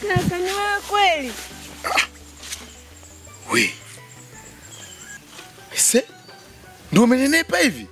Kaka, ni wewe kweli? We. Ese? Ndio umenenepa hivi?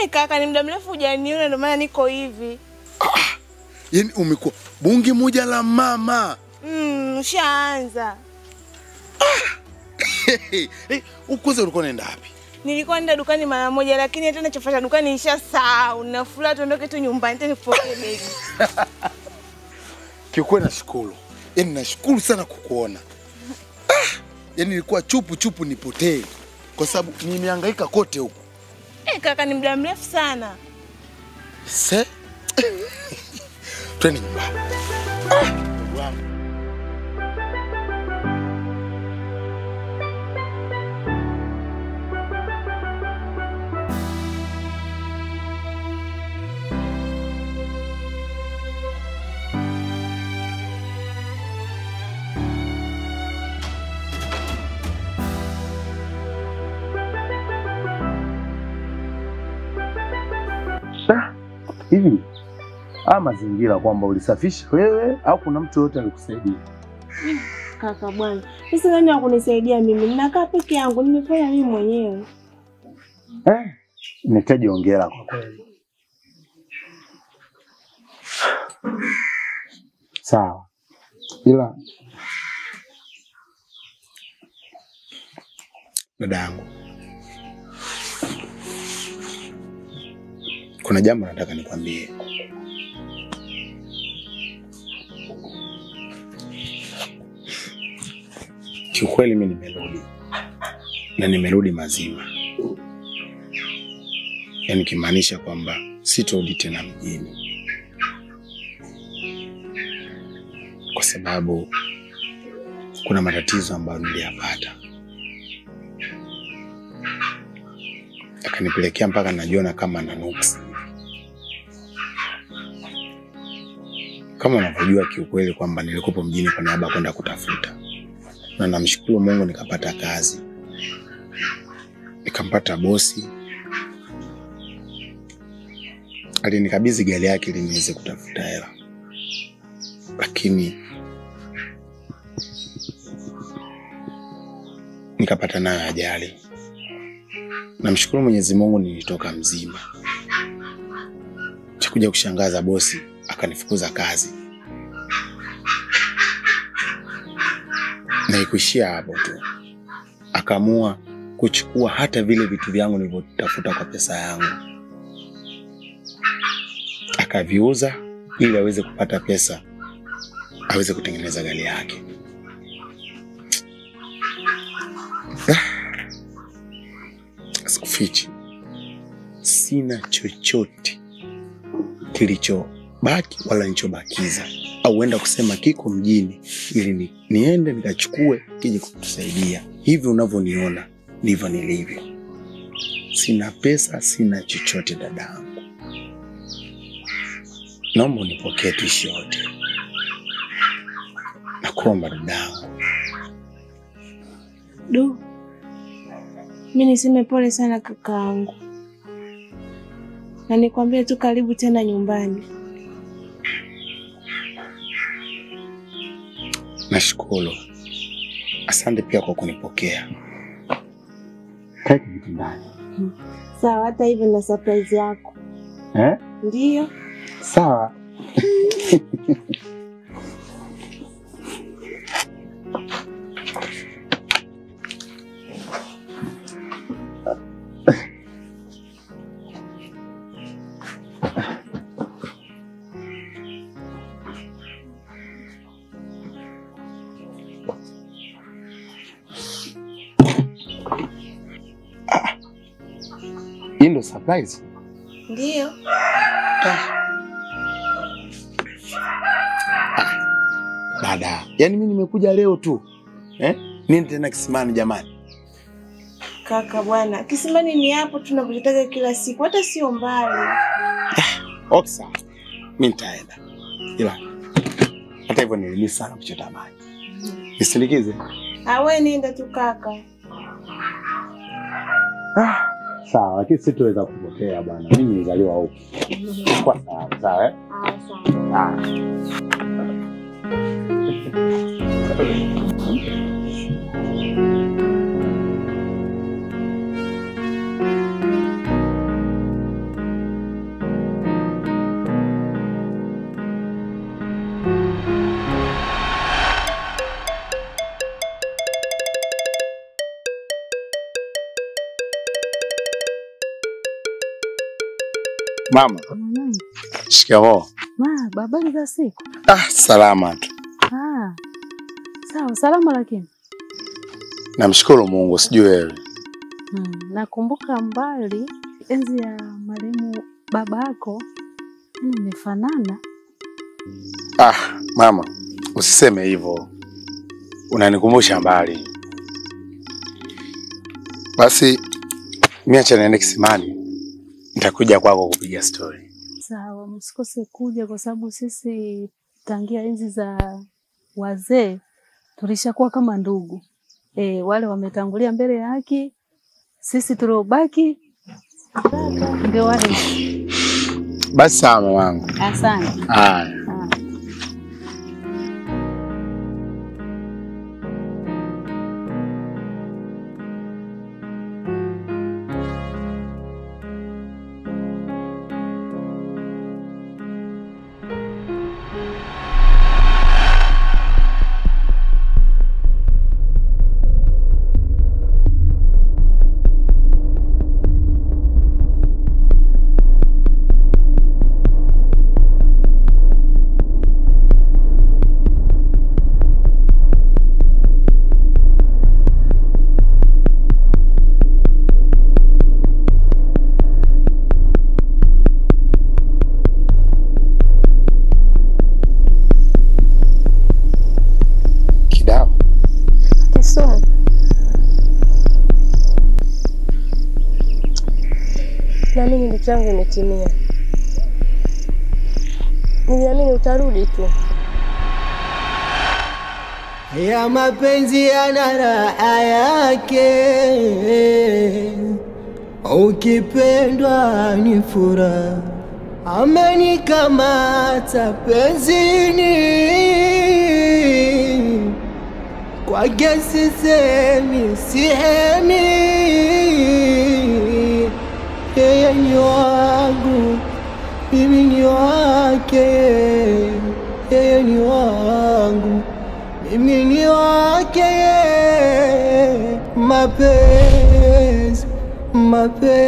Kaka, ni muda mrefu hujaniona ndio maana niko hivi. Yaani umekuwa bunge moja la mama. Ushaanza. Kwanza ulikuwa unaenda wapi? Nilikuwa naenda dukani mara moja, lakini hata ninachofuata dukani nishasahau. Na furaha tuondoke tu nyumbani tena nipokee begi. Kiukweli nashukuru. Yaani nashukuru sana kukuona. Yaani nilikuwa chupu chupu nipotee kwa sababu nimehangaika kote huko. Kaka, ni muda mrefu sana. Se? Twende nyumbani. Hivi mazingira kwamba ulisafisha wewe au kuna mtu yote alikusaidia? Kaka bwana, sasa nani akunisaidia mimi? Ninakaa peke yangu, nimefanya mimi mwenyewe. Nahitaji hongera kwa kweli. Sawa. Ila dada yangu, kuna jambo nataka nikwambie. Kiukweli mimi nimerudi. Na nimerudi mazima. Yaani kimaanisha kwamba sitorudi tena mjini. Kwa sababu kuna matatizo ambayo niliyapata. Akanipelekea mpaka najiona kama na nuksi. Kama unavyojua kiukweli kwamba nilikuwa mjini kwa niaba kwenda kutafuta. Na namshukuru Mungu nikapata kazi. Nikampata bosi. Alinikabidhi gari yake ili niweze kutafuta hela. Lakini nikapata nayo ajali. Namshukuru Mwenyezi Mungu nilitoka mzima. Cha kuja kushangaza, bosi akanifukuza kazi. Na ikuishia hapo tu. Akaamua kuchukua hata vile vitu vyangu nilivyotafuta kwa pesa yangu. Akaviuza ili aweze kupata pesa, aweze kutengeneza gari yake. Sikufichi, sina chochote kilichobaki wala nilichobakiza, au huenda kusema kiko mjini ili niende nikachukue kije kutusaidia. Hivi unavyoniona ndivyo nilivyo. Sina pesa, sina chochote dadangu. Naomba unipokee tuishi wote. Nakuomba dadangu. Du, mimi niseme pole sana kakaangu. Na nikwambie tu karibu tena nyumbani. Nashukuru. Asante pia kwa kunipokea. Kae kitandani. Sawa, hata hivyo na surprise yako. Ndiyo. Sawa. Hii ndo surprise? Ndiyo. Dada, yaani mimi nimekuja leo tu. Nini tena kisimani jamani? Kaka bwana, kisimani ni hapo tunapotaka kila siku, hata sio mbali. Okay sawa. Mimi nitaenda. Ila hata hivyo nilimi sana kuchota maji. Nisindikize? Wewe nenda tu kaka. Sawa, lakini sitoweza kupotea bwana. Mimi nilizaliwa huko. Kwa sawa, sawa eh? Sawa. Mama. Shikamoo. Ma, habari za siku? Ah, salama tu. Ah. Sawa, salama lakini. Namshukuru Mungu, sijui wewe. Nakumbuka mbali enzi ya marehemu babako nimefanana. Ah, mama, usiseme hivyo. Unanikumbusha mbali. Basi mimi acha niende kisimani. Nitakuja kwako kupiga story. Sawa, msikose kuja kwa sababu sisi tangia enzi za wazee tulishakuwa kama ndugu. Wale wametangulia mbele ya haki, sisi tuliobaki ndio wale. Basi sawa mamangu. Asante. Haya. Naamini ndoto yangu imetimia. Niliamini utarudi tu. Ya mapenzi yana raha yake, ukipendwa ni furaha. Amenikamata penzini, kwake sisemi sihemi. Yeye ni wangu, mimi ni wake. Yeye ni wangu, mimi ni wake. Mapenzi, mapenzi.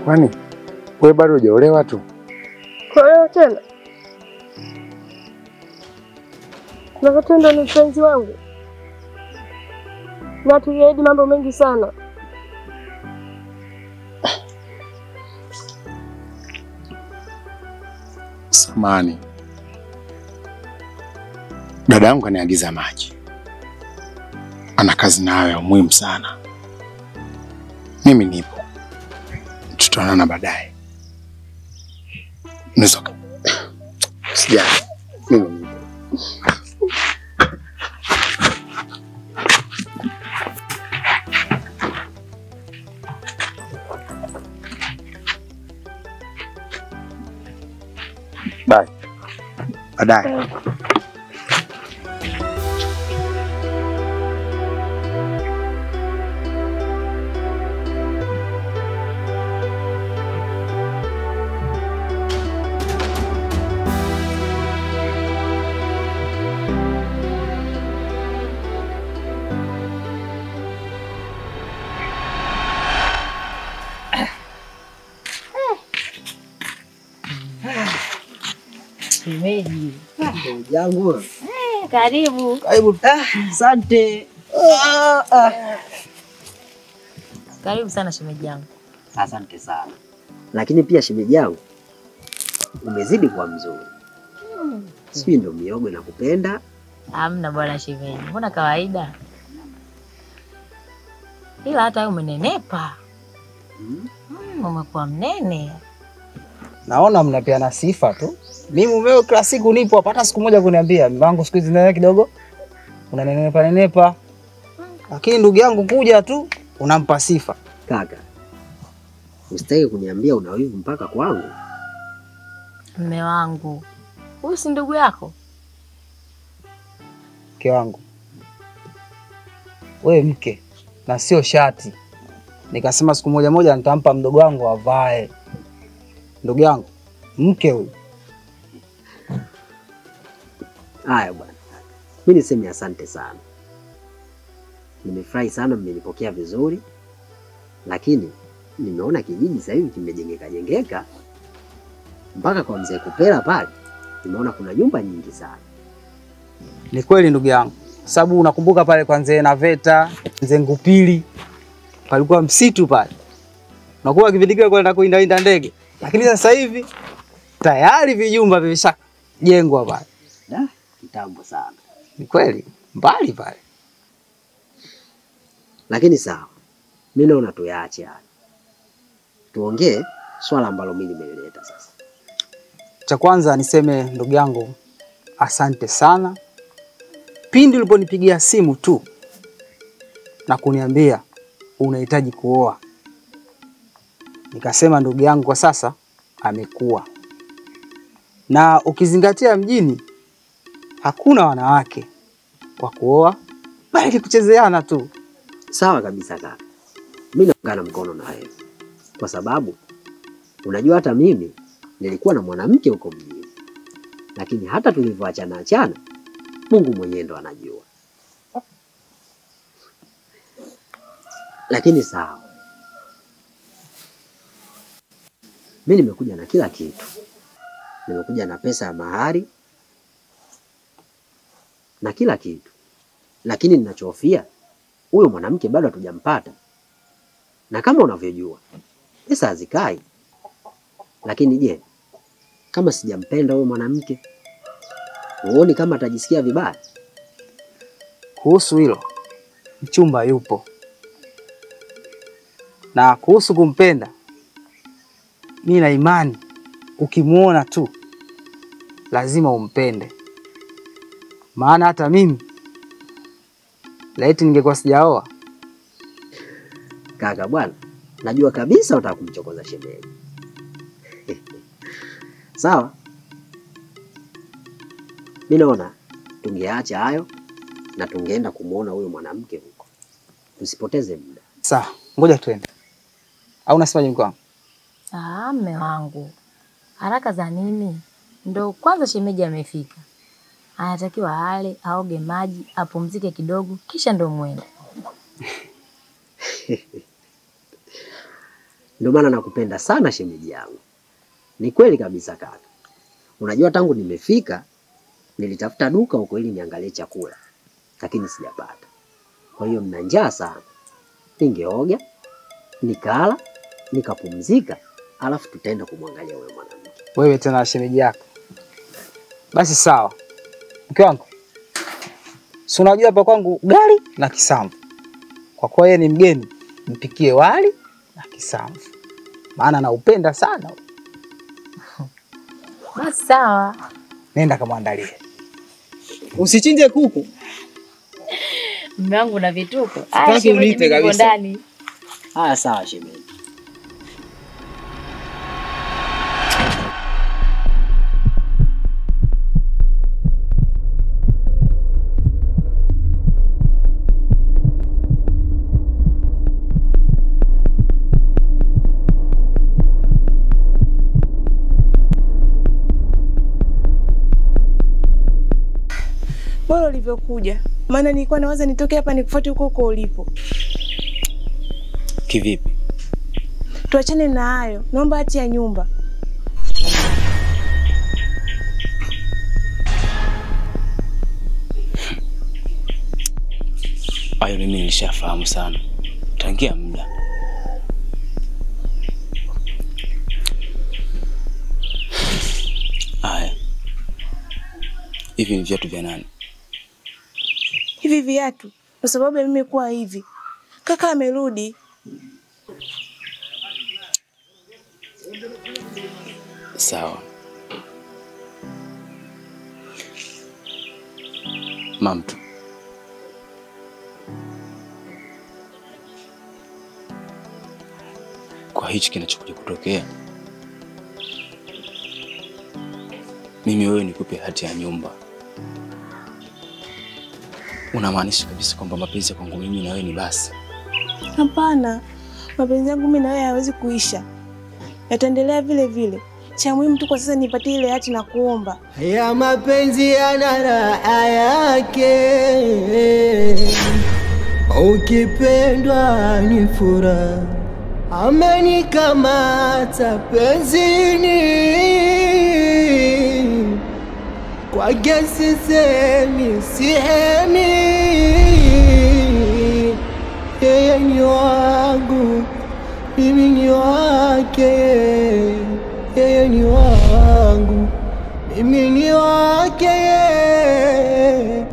Kwani wewe bado hujaolewa tu? Kuolewa tena? Na Katendo ni mpenzi wangu. Na tuliahidi mambo mengi sana. Samani. Dada yangu kaniagiza maji. Ana kazi nayo ya muhimu sana. Mimi nipo. Tutaonana baadaye. Nizoka. Sijali. Mimi nipo. Bye. Baadaye. Shemeji. Yangu. Karibu. Karibu. Asante. Karibu sana shemeji yangu. Asante sana. Lakini pia shemeji yangu umezidi kuwa mzuri. Sijui ndio miogo inakupenda. Hamna bwana shemeji. Mbona kawaida? Ila hata wewe umenenepa. Umekuwa mnene. Naona mnapeana sifa tu. Mimi mumeo kila siku nipo hapa, hata siku moja kuniambia mume wangu siku hizi nene kidogo unanenepa nenepa. Lakini ndugu yangu kuja tu unampa sifa. Kaka, usitaki kuniambia una wivu mpaka kwangu. Mume wangu, huyu si ndugu yako? Mke wangu, wewe mke na sio shati. Nikasema siku moja moja nitampa mdogo wangu avae. Ndugu yangu mke huyu. Haya bwana, mimi niseme asante sana. Nimefurahi sana mmenipokea vizuri. Lakini nimeona kijiji sasa hivi kimejengeka jengeka. Mpaka kwa mzee Kupela pale nimeona kuna nyumba nyingi sana. Ni kweli ndugu yangu. Sababu unakumbuka pale kwa mzee Naveta, mzee Ngupili, palikuwa msitu pale. Unakuwa kipindi kile kwenda kuinda ndege. Lakini sasa hivi tayari vijumba vimeshajengwa pale. Da, kitambo sana. Ni kweli, mbali pale. Lakini sawa, mimi naona tuyaache haya. Tuongee swala ambalo mimi nimeleta sasa. Cha kwanza niseme ndugu yangu asante sana. Pindi uliponipigia simu tu na kuniambia unahitaji kuoa, nikasema ndugu yangu kwa sasa amekuwa. Na ukizingatia mjini hakuna wanawake wa kuoa, bali kuchezeana tu. Sawa kabisa kaka. Mimi naungana mkono na wewe. Kwa sababu unajua hata mimi nilikuwa na mwanamke huko mjini. Lakini hata tulivyoachana achana, Mungu mwenyewe ndo anajua. Lakini sawa, mimi nimekuja na kila kitu. Nimekuja na pesa ya mahari na kila kitu. Lakini ninachohofia huyo mwanamke bado hatujampata. Na kama unavyojua pesa hazikai. Lakini je, kama sijampenda huyo mwanamke, huoni kama atajisikia vibaya? Kuhusu hilo, mchumba yupo. Na kuhusu kumpenda, mimi na imani ukimuona tu lazima umpende. Maana hata mimi laiti ningekuwa sijaoa. Kaka bwana, najua kabisa utaka kumchokoza shemeji. Sawa, mimi naona tungeacha hayo na tungeenda kumuona huyo mwanamke huko. Tusipoteze muda. Sawa, ngoja tuende. Au unasemaje mke wangu? Ah, mume wangu, haraka za nini? Ndo kwanza shemeji amefika. Anatakiwa ale, aoge maji, apumzike kidogo, kisha ndo muende. Ndio maana nakupenda sana shemeji yangu. Ni kweli kabisa kaka. Unajua tangu nimefika nilitafuta duka huko ili niangalie chakula, lakini sijapata. Kwa hiyo nina njaa sana. Ningeoga, nikala, nikapumzika, alafu tutaenda kumwangalia huyo mwanamke. Wewe tena shemeji yako. Basi sawa. Mke wangu, si unajua hapa kwangu ugali na kisamvu. Kwa kuwa yeye ni mgeni, mpikie wali na kisamvu. Maana naupenda sana. Basi sawa. Nenda kamwandalie. Usichinje kuku. Mume wangu na vituko. Sitaki uniite kabisa. Haya sawa shemeji. Bora ulivyokuja. Maana nilikuwa nawaza nitoke hapa nikufuate huko huko ulipo. Kivipi? Tuachane na hayo. Naomba hati ya nyumba. Hayo mimi nilishafahamu sana tangia muda. Haya, hivi ni viatu vya nani? Hivi viatu kwa sababu ya mimi kuwa hivi. Kaka amerudi. Sawa. Mamtu, kwa hichi kinachokuja kutokea, mimi wewe nikupe hati ya nyumba, unamaanisha kabisa kwamba mapenzi kwangu mimi na wewe ni basi? Hapana, mapenzi yangu mimi na wewe hayawezi kuisha, yataendelea vile vile. Cha muhimu tu kwa sasa nipatie ile hati na kuomba. Ya mapenzi yana raha yake, ukipendwa ni furaha. Amenikamata penzini, kwake sisemi sihemi. Yeye ni wangu, mimi ni wake. Yeye ni wangu, mimi ni wake.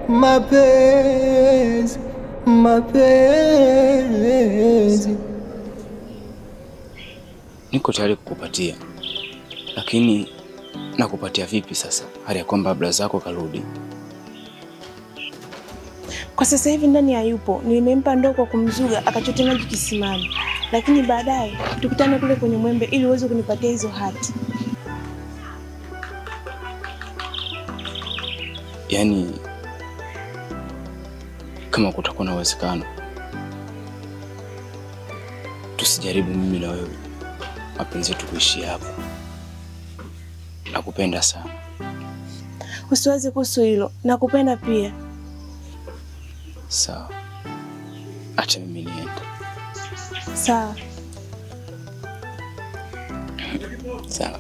Mapenzi, mapenzi. Niko tayari kukupatia, lakini nakupatia vipi sasa hali ya kwamba bla zako karudi? Kwa sasa hivi ndani hayupo, nimempa ndoo kwa kumzuga akachote maji kisimani. Lakini baadaye tukutane kule kwenye mwembe ili uweze kunipatia hizo hati. Yaani kama kutakuwa na uwezekano tusijaribu mimi na wewe mapenzi yetu kuishi hapo. Nakupenda sana. Usiwaze kuhusu hilo, nakupenda pia. Sawa. Acha mimi niende. Sawa. Sawa.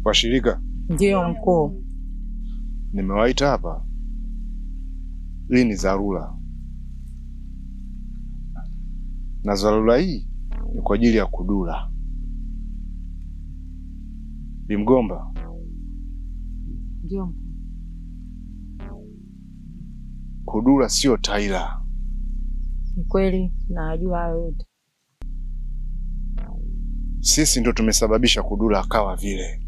Washirika? Ndio mkuu. Nimewaita hapa. Hii ni dharura. Na dharura hii ni kwa ajili ya Kudula. Bimgomba. Ndio mkuu. Kudula sio taila. Ni kweli, najua hayo yote. Sisi ndio tumesababisha Kudula akawa vile.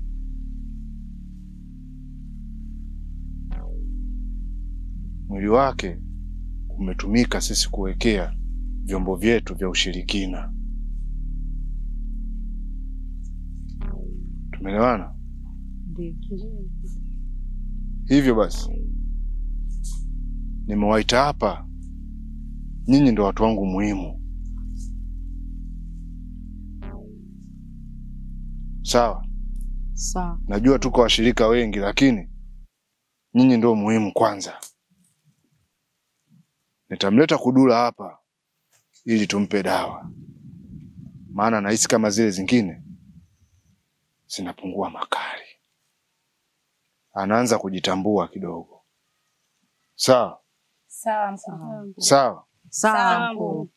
Mwili wake umetumika sisi kuwekea vyombo vyetu vya ushirikina. Tumeelewana? Ndio. Hivyo basi nimewaita hapa, nyinyi ndio watu wangu muhimu. Sawa? Sawa. Najua tuko washirika wengi, lakini nyinyi ndio muhimu kwanza. Nitamleta Kudula hapa ili tumpe dawa. Maana nahisi kama zile zingine zinapungua makali. Anaanza kujitambua kidogo. Sawa? Sawa mkuu. Sawa? Sawa mkuu.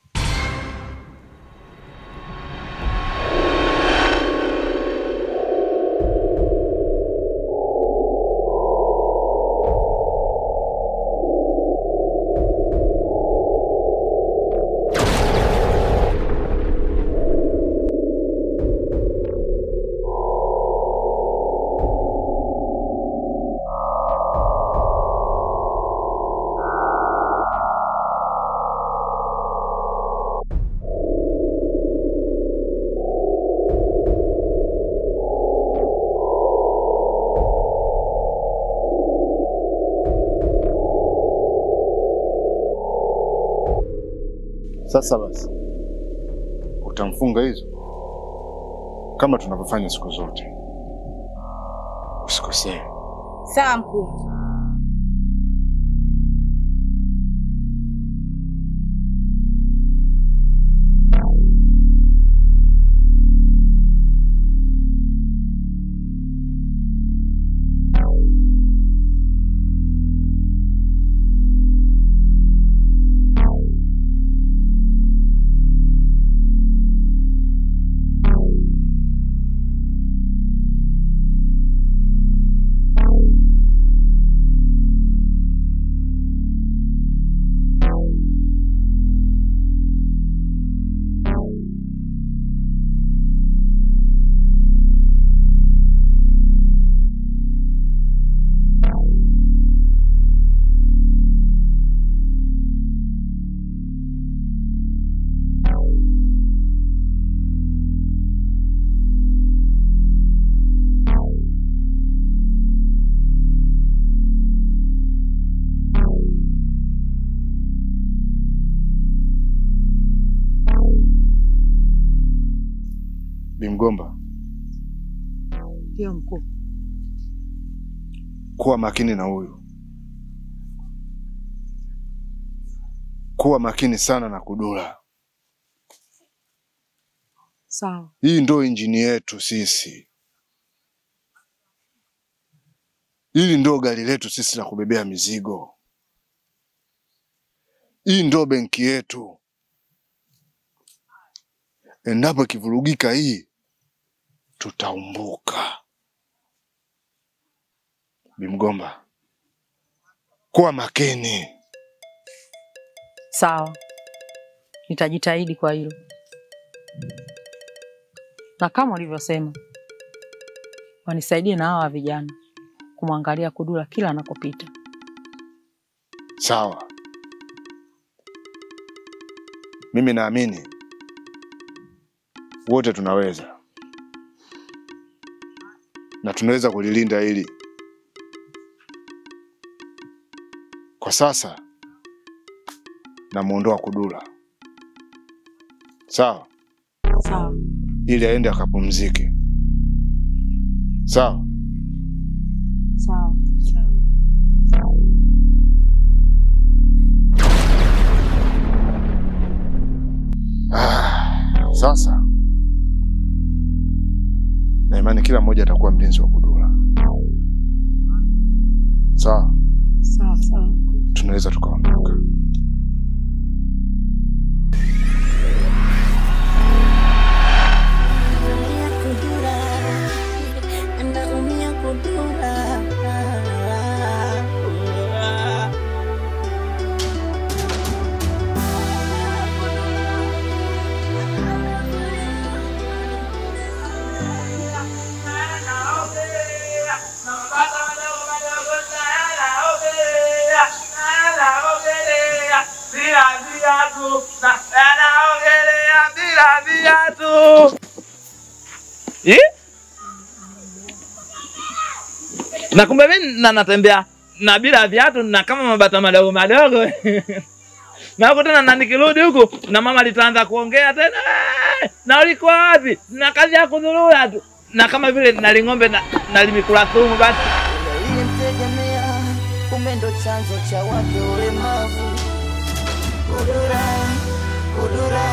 Sasa basi utamfunga hizo kama tunavyofanya siku zote. Usikosee. Sawa mkuu. Bimgomba. Ndio mkuu. Kuwa makini na huyu. Kuwa makini sana na Kudula. Sawa. Hii ndio injini yetu sisi. Hili ndio gari letu sisi la kubebea mizigo. Hii ndio benki yetu. Endapo ikivurugika hii, tutaumbuka. Bimgomba, kuwa makini. Sawa. Nitajitahidi kwa hilo. Na kama ulivyosema, wanisaidie na hawa vijana kumwangalia Kudula kila anakopita. Sawa. Mimi naamini wote tunaweza. Na tunaweza kulilinda hili. Kwa sasa namuondoa Kudula. Sawa? Sawa. Ili aende akapumzike. Sawa? Sawa. Sasa na imani kila mmoja atakuwa mlinzi wa Kudula. Sawa? Sawa, sawa. Tunaweza tukaondoka. Na kumbe mimi na natembea na bila viatu na kama mabata madogo madogo. Na huko tena na nikirudi huku na mama litaanza kuongea tena. Na ulikuwa wapi? Na kazi ya kudhurura tu. Na kama vile naling'ombe na nalimikula sumu basi. Nilimtegemea kumbe ndo chanzo cha wake ulemavu. Kudura, Kudura.